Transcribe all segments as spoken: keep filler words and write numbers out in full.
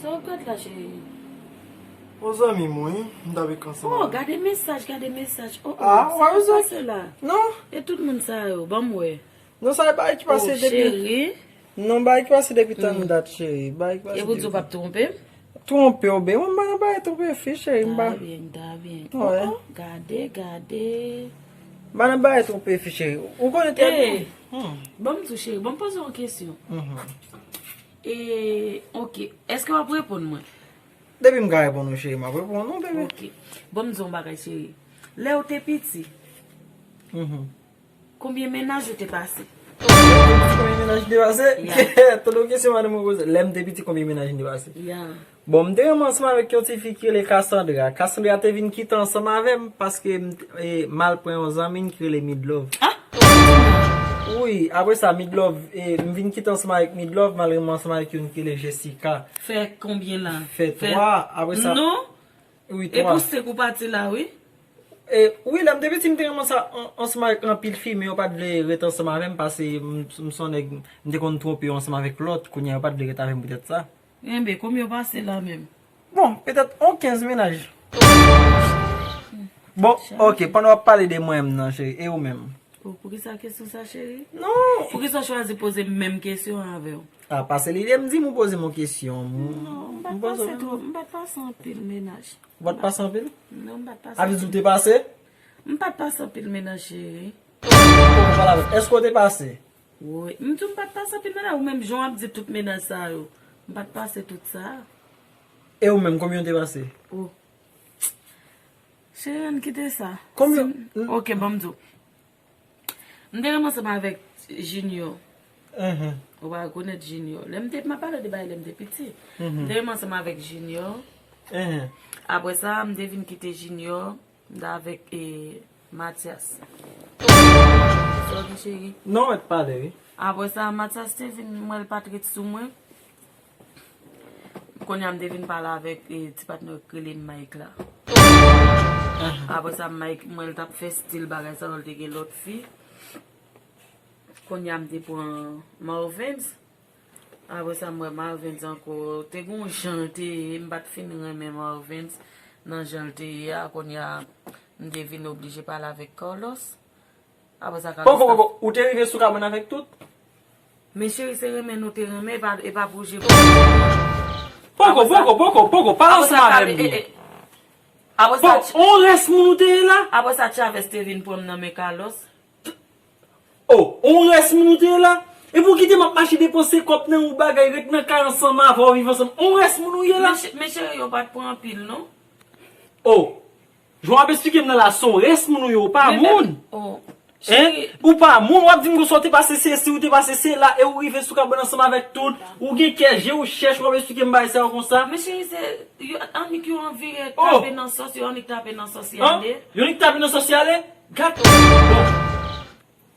Sa w ap gad la, cheri? Yon zanmi mwen, m t avèk ansanm. Oh, gade mesaj, gade mesaj. Oh, oh, ah, sa k ap pase la? Non. E tout moun sa yo, ban m wè. Non, sa e bagay ki pase depi. Oh, cheri. Non, bagay ki pase depi tann dat, cheri. Bagay ki pase depi. E pou di w p ap twonpe m? Twonpe w, ben, mwen m pa nan bagay twonpe fi, cheri, m pa. Ta byen, ta byen. Oh, oh, gade, gade. M pa nan bagay twonpe fi, cheri. Ou konnen trè byen. Ban m di w, cheri, ban m poze w yon kesyon. E, ok, èske w ap reponn mwen? Depi m ka reponn ou, cheri, m ap reponn ou, bebe. Ok. Ban m di w yon bagay, cheri. Lè w te piti, konbyen mennaj ou te pase? Konbyen mennaj m te pase? Kèt, tout yon kesyon madanm mwen poze. Lè m te piti, konbyen mennaj m te pase? Bon, m te renmen ansanm avèk yon ti fi ki rele Cassandra. Cassandra te vin kite ansanm avè m paske m t- e, m al pran yon zanmi n ki rele Midlove. Wi, apre sa, Midlove, e, m vin kite ansanm avèk Midlove, m al renmen ansanm avèk youn ki rele Jessica. Fè konbyen la? Fè twa, apre sa. Non? Wi, twa. E pou sèk ou pati la, wi. E, wi, lè m te piti, m te renmen sa an- ansanm avèk anpil fi, men yo pa t vle ret ansanm avè m paske m, m se yon nèg, m te konn twonpe yo ansanm avèk lòt, kounye a yo pa t vle ret avè m poutèt sa. Enben, konbyen w pase la menm? Bon, petèt yon kenz mennaj. Bon, ok, pandan w ap pale de mwen menm nan, cheri, e ou menm? Oh, poukisa kesyon sa, cheri? Non. Poukisa w chwazi poze m menm kesyon an avè w? A, pase lide m di m ou poze m yon kesyon. Non, m pa t pase twòp, m pa t pase anpil mennaj. Ou pa t pase anpil? Non, m pa t pase. Avè di w te pase? M pa t pase anpil mennaj, cheri. Ou pale avè m. Èske w te pase? Wi, m di w m pa t pase anpil mennaj, ou menm jan w ap di tout mennaj sa yo. M pa t pase tout sa. E ou menm, konbyen w te pase? Oh. Cheri, ann kite sa. Konbyen? Ok, ban m di w. M te renmen ansanm avèk Junior. Ou pa rekonèt Junior. Lè m te, m ap pale de bagay lè m te piti. M te renmen ansanm avèk Junior. Apre sa, m te vin kite Junior. M t avèk, e, Mathias. Sa w di, cheri? Non, mèt pale, wi. Apre sa, Mathias te vin, m wè l pa t ret sou mwen. Kounye a, m te vin pale avèk, e, ti patnè ki rele Mike la. Apre sa, Mike, m wè l t ap fè stil bagay sa yo, l te gen lòt fi. Kounye a, m te pran Marvens. Apre sa, m wè Marvens ankò. Te gen yon jan l te ye, m pa t fin renmen Marvens nan jan l te ye a. Kounye a, m te vin oblije pale avèk Carlos. Apre sa, Carlos. Poko, poko, ou te rive sou kabann avèk tout? Men cheri, se renmen nou te renmen, e pa, e pa pou je. Poko, poko, poko, poko, pale ansanm avè m byen. Apre sa, on rès moun ou te ye la? Apre sa, Chavez te vin pran m nan men Carlos. Oh, on rès moun ou te ye la? Epi w kite m ap mache depanse kòb nan yon bagay, ret nan kay ansanm avè w, viv ansanm. On rès moun ou ye la? Men cheri, yo pa t pran anpil, non. Oh, jan w ap esplike m nan la, se on rès moun ou ye, ou pa moun. Hein? Ou pa moun, w ap di m konsa w te pase sesi, ou te pase sela, e ou rive sou kabann ansanm avèk tout, ou gen kè je, ou chèch, w ap esplike m bagay sa yo konsa. Men cheri, se, yo, annik yo anvi tape nan sòs, yo annik tape nan sòs, y ale. Yo annik tape nan sòs, y ale? Gad, bon.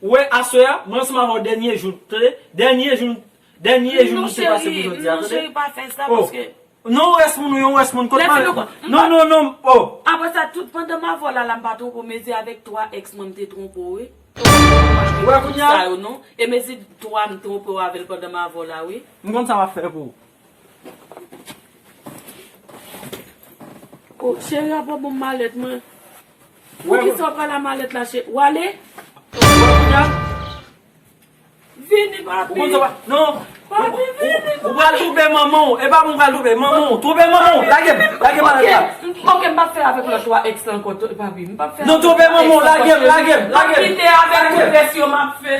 Ou wè, aswè a, mwen ansanm avè w dènye jou, tande? Dènye jou, dènye jou nou te pase pou jodi a, tande? Non, cheri, pa fè sa, paske. Non, on rès moun, wi, on rès moun, kot mwen. Non, non, non, oh. Apre sa, tout pandan m avè w la, la, m pa twonpe w, mezi avèk twa ex mwen, m te twonpe w, wi. Ou wè kounye a? Sa yo, non. E mezi twa, m twonpe w avè l pandan m avè w la, wi. M konn sa m ap fè pou ou. Oh, cheri, apa bon malèt mwen. Poukisa w pral a malèt la, cheri? W ale? Vini, papi. Ou konn sa w pa, non. Papi, vini, papi. Ou pral twonpe manman w. E pa mwen pral twonpe manman w. Twonpe manman w. Lage m. Lage malèt la. Ok, m p ap fè avèk lòt twa ex la ankò, papi. M p ap fè. Non, twonpe manman w. Lage m, lage m, lage m. M ap kite avèk tout rès yo, m ap fè.